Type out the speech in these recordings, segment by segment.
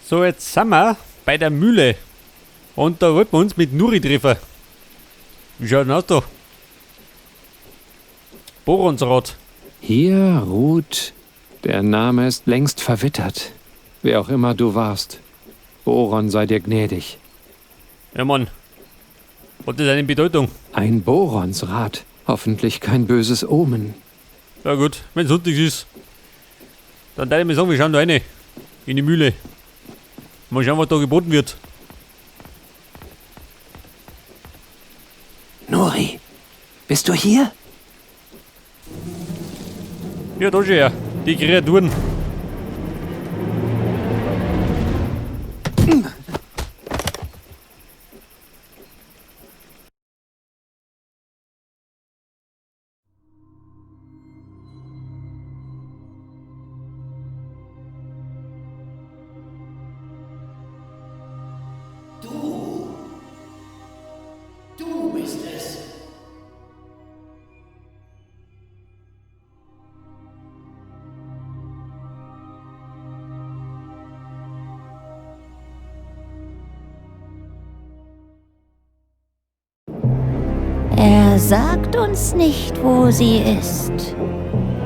So, jetzt sind wir bei der Mühle. Und da wollten wir uns mit Nuri treffen. Wie schaut denn aus da? Boronsrad. Hier ruht. Der Name ist längst verwittert. Wer auch immer du warst. Boron sei dir gnädig. Ja, Mann. Hat das eine Bedeutung? Ein Boronsrad. Hoffentlich kein böses Omen. Ja gut, wenn's Sonntag ist. Dann darf ich mir sagen, wir schauen da rein. In die Mühle. Mal schauen, was da geboten wird. Nuri, bist du hier? Ja, da schon her. Die Kreaturen. Du bist es. Er sagt uns nicht, wo sie ist.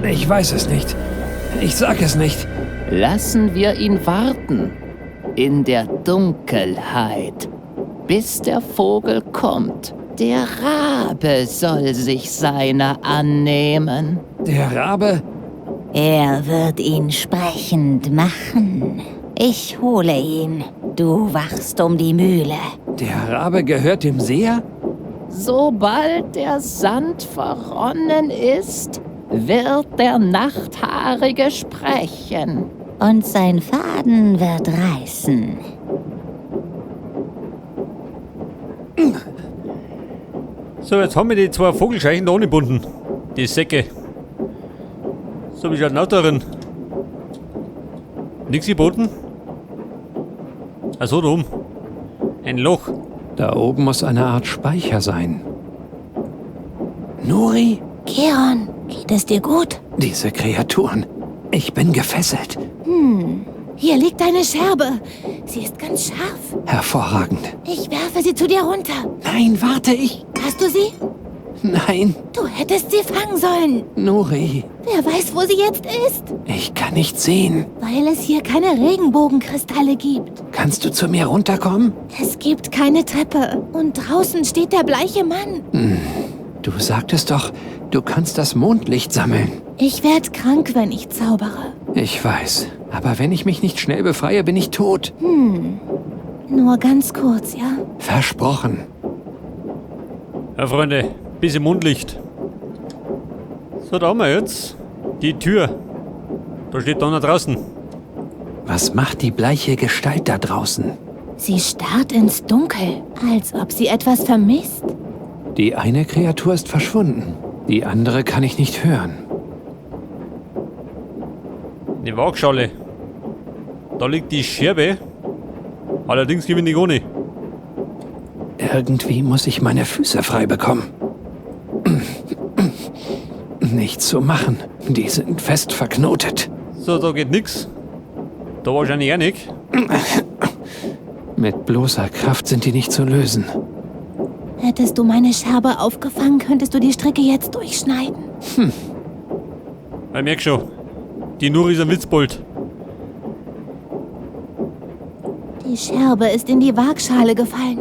Ich weiß es nicht. Ich sag es nicht. Lassen wir ihn warten. In der Dunkelheit. Bis der Vogel kommt. Der Rabe soll sich seiner annehmen. Der Rabe? Er wird ihn sprechend machen. Ich hole ihn. Du wachst um die Mühle. Der Rabe gehört dem Seher? Sobald der Sand verronnen ist, wird der Nachthaarige sprechen. Und sein Faden wird reißen. So, jetzt haben wir die zwei Vogelscheuchen da angebunden. Die Säcke. So, wie schaut denn aus darin? Nix geboten? Ach so, da oben. Ein Loch. Da oben muss eine Art Speicher sein. Nuri? Chiron, geht es dir gut? Diese Kreaturen. Ich bin gefesselt. Hier liegt eine Scherbe. Sie ist ganz scharf. Hervorragend. Ich werfe sie zu dir runter. Nein, warte, ich. Hast du sie? Nein, Du hättest sie fangen sollen. Nuri. Wer weiß, wo sie jetzt ist. Ich kann nicht sehen. Weil es hier keine Regenbogenkristalle gibt. Kannst du zu mir runterkommen? Es gibt keine Treppe. Und draußen steht der bleiche Mann. Du sagtest doch, du kannst das Mondlicht sammeln. Ich werd krank, wenn ich zaubere. Ich weiß. Aber wenn ich mich nicht schnell befreie, bin ich tot. Nur ganz kurz, ja? Versprochen. Ja, Freunde, bisschen Mondlicht. So, da haben wir jetzt die Tür. Da steht Donner draußen. Was macht die bleiche Gestalt da draußen? Sie starrt ins Dunkel, als ob sie etwas vermisst. Die eine Kreatur ist verschwunden. Die andere kann ich nicht hören. Eine Waagschale. Da liegt die Scherbe. Allerdings gebe ich nicht ohne. Irgendwie muss ich meine Füße frei bekommen. Nichts zu machen. Die sind fest verknotet. So, da geht nix. Da wahrscheinlich auch nicht. Mit bloßer Kraft sind die nicht zu lösen. Hättest du meine Scherbe aufgefangen, könntest du die Stricke jetzt durchschneiden. Ich merk schon. Die Nuri ist ein Witzbold. Die Scherbe ist in die Waagschale gefallen.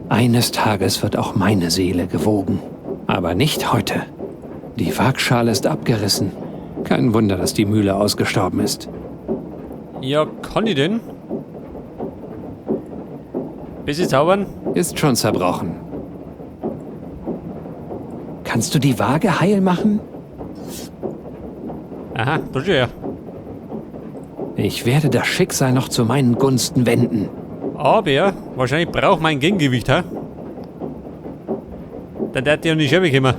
Eines Tages wird auch meine Seele gewogen. Aber nicht heute. Die Waagschale ist abgerissen. Kein Wunder, dass die Mühle ausgestorben ist. Ja, kann ich denn? Bisschen zaubern? Ist schon zerbrochen. Kannst du die Waage heil machen? Aha, da schon her. Ich werde das Schicksal noch zu meinen Gunsten wenden. Aber wahrscheinlich braucht mein Gegengewicht, ha? Dann darf die an die Scherbe kommen.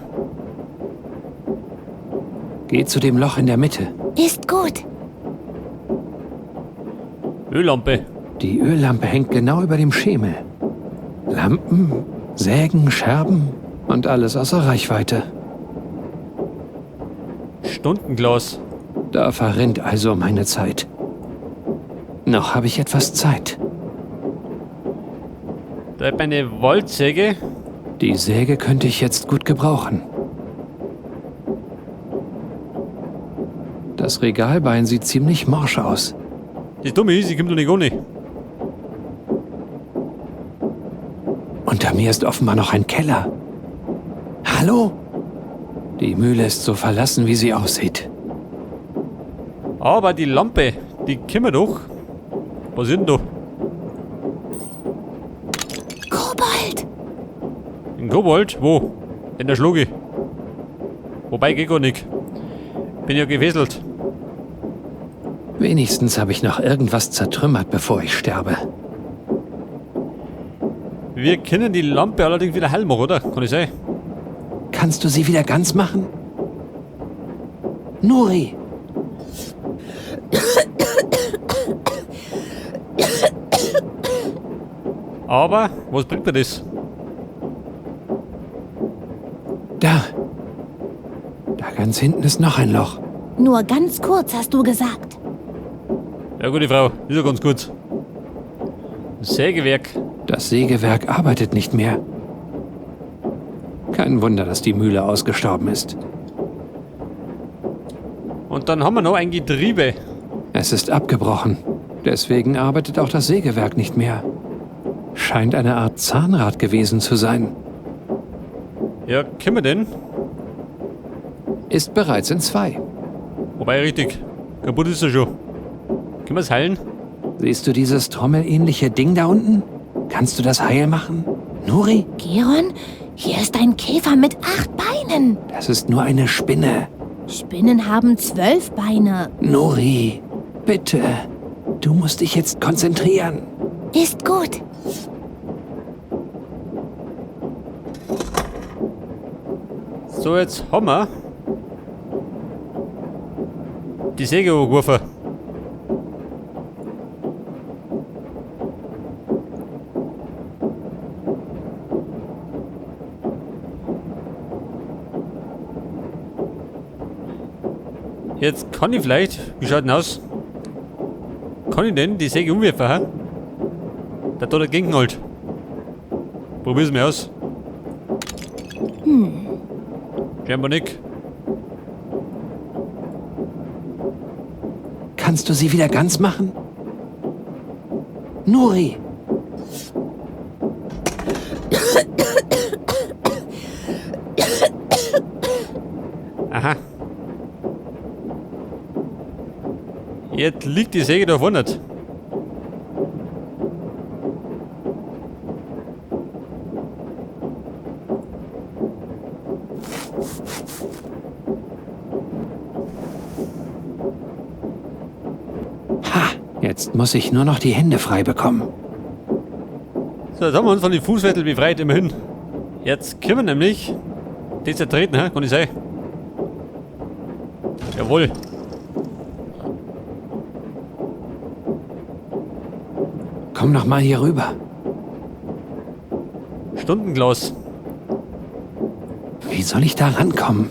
Geh zu dem Loch in der Mitte. Ist gut. Öllampe. Die Öllampe hängt genau über dem Schemel. Lampen, Sägen, Scherben und alles außer Reichweite. Stundenglas. Da verrinnt also meine Zeit. Noch habe ich etwas Zeit. Da ist meine Waldsäge. Die Säge könnte ich jetzt gut gebrauchen. Das Regalbein sieht ziemlich morsch aus. Das Dumme ist, ich komme doch nicht ohne. Unter mir ist offenbar noch ein Keller. Hallo? Die Mühle ist so verlassen, wie sie aussieht. Aber die Lampe, die können wir doch. Was ist denn da? Kobold! Ein Kobold? Wo? In der Schluge. Wobei, geht gar nicht. Bin ja gefesselt. Wenigstens habe ich noch irgendwas zertrümmert, bevor ich sterbe. Wir können die Lampe allerdings wieder heil machen, oder? Kann ich sein? Kannst du sie wieder ganz machen? Nuri! Aber, was bringt mir das? Da. Da ganz hinten ist noch ein Loch. Nur ganz kurz, hast du gesagt. Ja, gute Frau, ist ja ganz kurz. Sägewerk. Das Sägewerk arbeitet nicht mehr. Kein Wunder, dass die Mühle ausgestorben ist. Und dann haben wir noch ein Getriebe. Es ist abgebrochen. Deswegen arbeitet auch das Sägewerk nicht mehr. Scheint eine Art Zahnrad gewesen zu sein. Ja, können wir denn? Ist bereits in zwei. Wobei, richtig. Kaputt ist er schon. Können wir es heilen? Siehst du dieses trommelähnliche Ding da unten? Kannst du das heil machen? Nuri? Geron, hier ist ein Käfer mit 8 Beinen. Das ist nur eine Spinne. Spinnen haben 12 Beine. Nuri, bitte. Du musst dich jetzt konzentrieren. Ist gut. So, jetzt haben wir die Säge angeworfen. Jetzt kann ich vielleicht, wie schaut denn aus? Kann ich denn die Säge umwerfen, hä? Da tut er gegen halt. Probier's mal aus. Scheinbar nicht. Kannst du sie wieder ganz machen? Nuri! Aha. Jetzt liegt die Säge da vorne. Ha! Jetzt muss ich nur noch die Hände frei bekommen. So, jetzt haben wir uns von den Fußfesseln befreit, immerhin. Jetzt können wir nämlich die zertreten, hä? Kann ich sein? Jawohl. Komm noch mal hier rüber. Stundenglas. Wie soll ich da rankommen?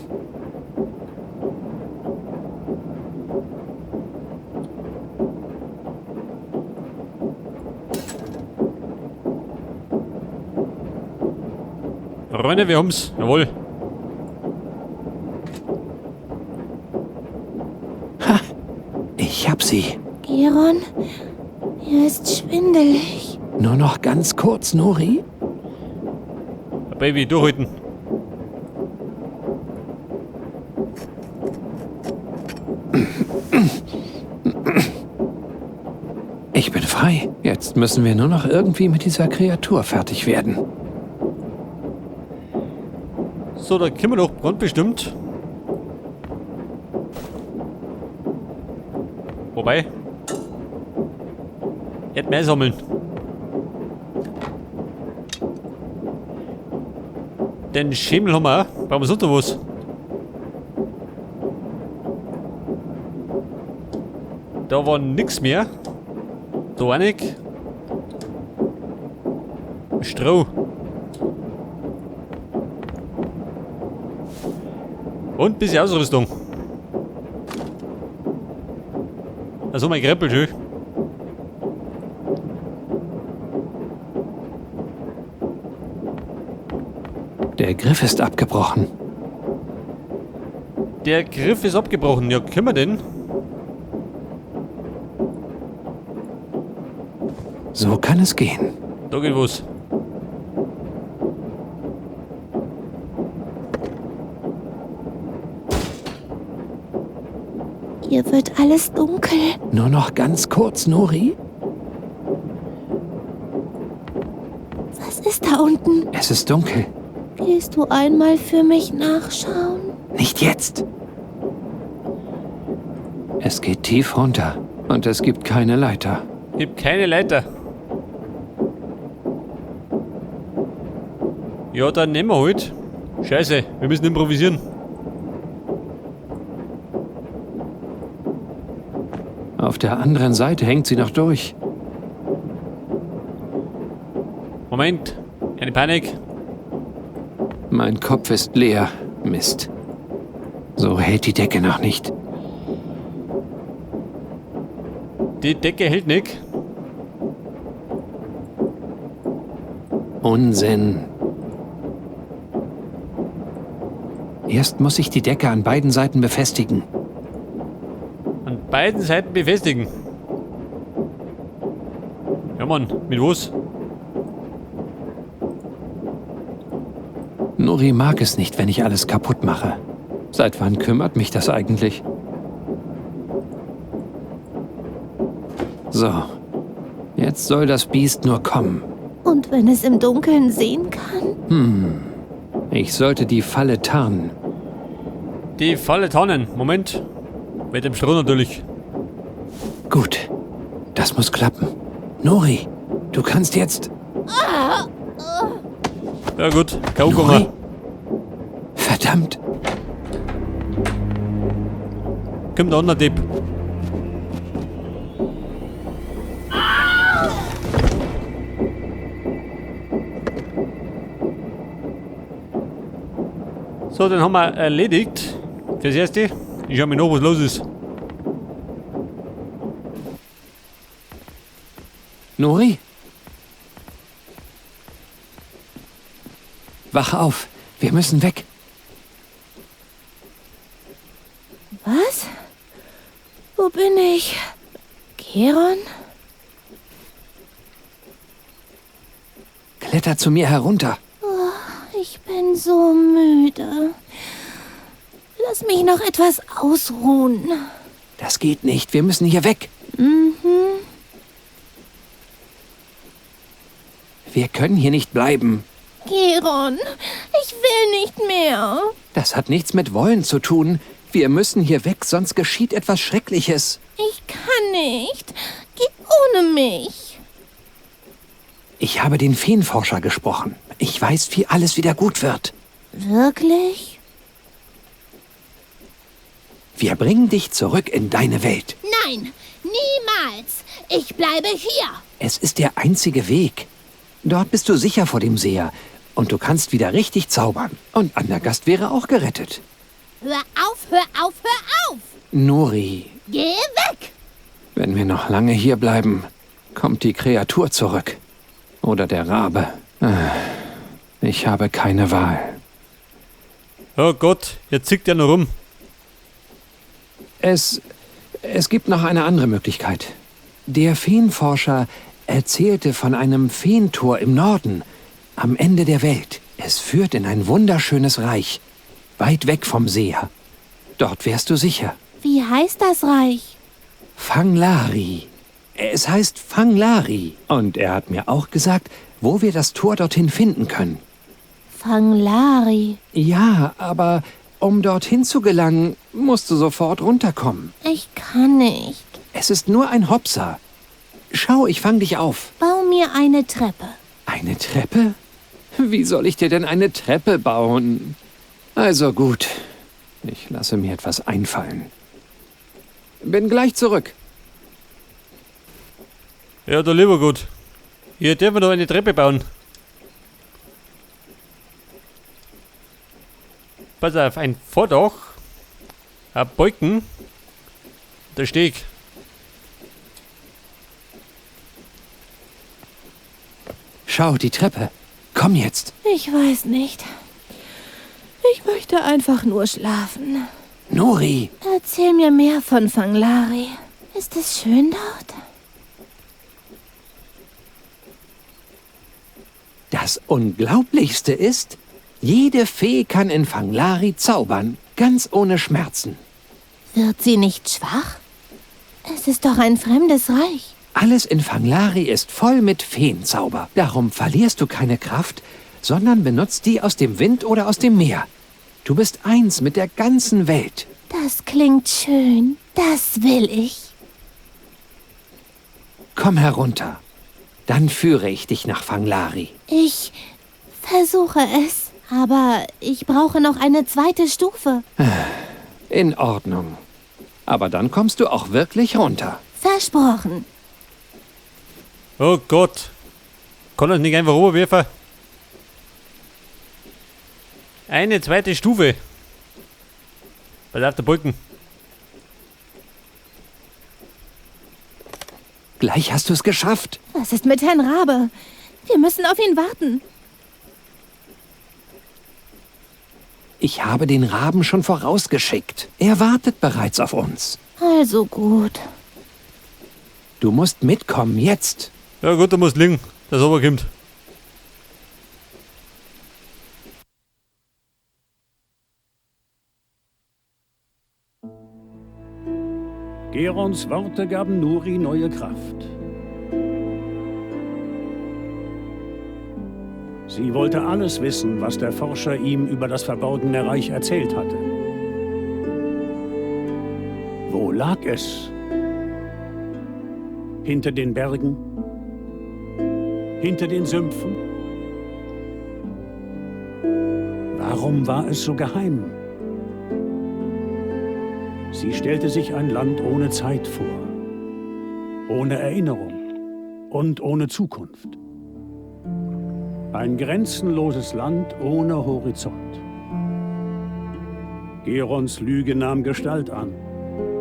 Freunde, wir haben's. Jawohl. Ha! Ich hab sie. Geron, mir ist schwindelig. Nur noch ganz kurz, Nuri. Baby, durchhalten. Ich bin frei. Jetzt müssen wir nur noch irgendwie mit dieser Kreatur fertig werden. So, da können wir doch ganz bestimmt. Wobei. Jetzt mehr sammeln. Den Schemel haben wir auch. Brauchen wir sonst noch was? Da war nix mehr. Da auch nicht. Stroh. Und ein bisschen Ausrüstung. Also mein Greppel, schön. Der Griff ist abgebrochen. Der Griff ist abgebrochen. Ja, können wir denn? So kann es gehen. Da geht was. Hier wird alles dunkel. Nur noch ganz kurz, Nori. Was ist da unten? Es ist dunkel. Gehst du einmal für mich nachschauen? Nicht jetzt. Es geht tief runter und es gibt keine Leiter. Gibt keine Leiter. Ja, dann nehmen wir halt. Scheiße, wir müssen improvisieren. Auf der anderen Seite hängt sie noch durch. Moment, keine Panik. Mein Kopf ist leer. Mist. So hält die Decke noch nicht. Die Decke hält nicht. Unsinn. Erst muss ich die Decke an beiden Seiten befestigen. An beiden Seiten befestigen. Ja Mann, mit was? Nori mag es nicht, wenn ich alles kaputt mache. Seit wann kümmert mich das eigentlich? So, jetzt soll das Biest nur kommen. Und wenn es im Dunkeln sehen kann? Ich sollte die Falle tarnen. Die Falle tarnen. Moment. Mit dem Stroh natürlich. Gut, das muss klappen. Nori, du kannst jetzt... Ja gut, K.O. Nori? gegangen. Verdammt! Kommt der andere Depp. So, den haben wir erledigt. Fürs Erste. Ich schau mir noch, was los ist. Nori? Wach auf, wir müssen weg. Was? Wo bin ich? Geron? Kletter zu mir herunter. Ich bin so müde. Lass mich noch etwas ausruhen. Das geht nicht, wir müssen hier weg. Wir können hier nicht bleiben. Geron, ich will nicht mehr. Das hat nichts mit Wollen zu tun. Wir müssen hier weg, sonst geschieht etwas Schreckliches. Ich kann nicht. Geh ohne mich. Ich habe den Feenforscher gesprochen. Ich weiß, wie alles wieder gut wird. Wirklich? Wir bringen dich zurück in deine Welt. Nein, niemals. Ich bleibe hier. Es ist der einzige Weg. Dort bist du sicher vor dem Seher. Und du kannst wieder richtig zaubern. Und Andergast wäre auch gerettet. Hör auf, hör auf, hör auf. Nori, Geh weg. wenn wir noch lange hier bleiben, kommt die Kreatur zurück. Oder der Rabe. Ich habe keine Wahl. Oh Gott, jetzt zickt er noch rum. Es gibt noch eine andere Möglichkeit. Der Feenforscher erzählte von einem Feentor im Norden, am Ende der Welt. Es führt in ein wunderschönes Reich, weit weg vom Seher. Dort wärst du sicher. Wie heißt das Reich? Fanglari. Es heißt Fanglari. Und er hat mir auch gesagt, wo wir das Tor dorthin finden können. Fanglari. Ja, aber um dorthin zu gelangen, musst du sofort runterkommen. Ich kann nicht. Es ist nur ein Hopser. Schau, ich fang dich auf. Bau mir eine Treppe. Eine Treppe? Wie soll ich dir denn eine Treppe bauen? Also gut, ich lasse mir etwas einfallen. Bin gleich zurück. Ja, du lieber Gott. Hier dürfen wir noch eine Treppe bauen. Pass auf, ein Vordach, ein Balken, der Steg. Schau, die Treppe. Komm jetzt. Ich weiß nicht. Ich möchte einfach nur schlafen. Nuri! Erzähl mir mehr von Fanglari. Ist es schön dort? Das Unglaublichste ist, jede Fee kann in Fanglari zaubern, ganz ohne Schmerzen. Wird sie nicht schwach? Es ist doch ein fremdes Reich. Alles in Fanglari ist voll mit Feenzauber. Darum verlierst du keine Kraft, sondern benutzt die aus dem Wind oder aus dem Meer. Du bist eins mit der ganzen Welt. Das klingt schön. Das will ich. Komm herunter. Dann führe ich dich nach Fanglari. Ich versuche es, aber ich brauche noch eine zweite Stufe. In Ordnung. Aber dann kommst du auch wirklich runter. Versprochen. Oh Gott. Kann das nicht einfach rüberwerfen? Eine zweite Stufe. Pass auf der Brücken. Gleich hast du es geschafft. Was ist mit Herrn Rabe? Wir müssen auf ihn warten. Ich habe den Raben schon vorausgeschickt. Er wartet bereits auf uns. Also gut. Du musst mitkommen, jetzt. Ja gut, du musst liegen, dass er kommt. Gerons Worte gaben Nuri neue Kraft. Sie wollte alles wissen, was der Forscher ihm über das verborgene Reich erzählt hatte. Wo lag es? Hinter den Bergen? Hinter den Sümpfen? Warum war es so geheim? Sie stellte sich ein Land ohne Zeit vor, ohne Erinnerung und ohne Zukunft. Ein grenzenloses Land ohne Horizont. Gerons Lüge nahm Gestalt an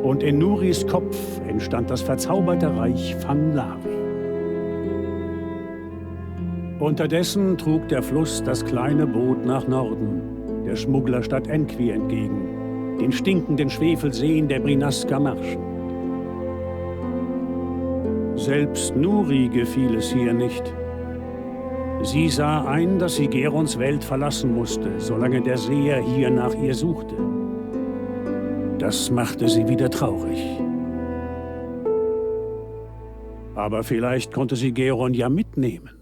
und in Nuris Kopf entstand das verzauberte Reich Fanglari. Unterdessen trug der Fluss das kleine Boot nach Norden, der Schmugglerstadt Enqui entgegen, den stinkenden Schwefelseen der Brinaska Marschen. Selbst Nuri gefiel es hier nicht. Sie sah ein, dass sie Gerons Welt verlassen musste, solange der Seher hier nach ihr suchte. Das machte sie wieder traurig. Aber vielleicht konnte sie Geron ja mitnehmen.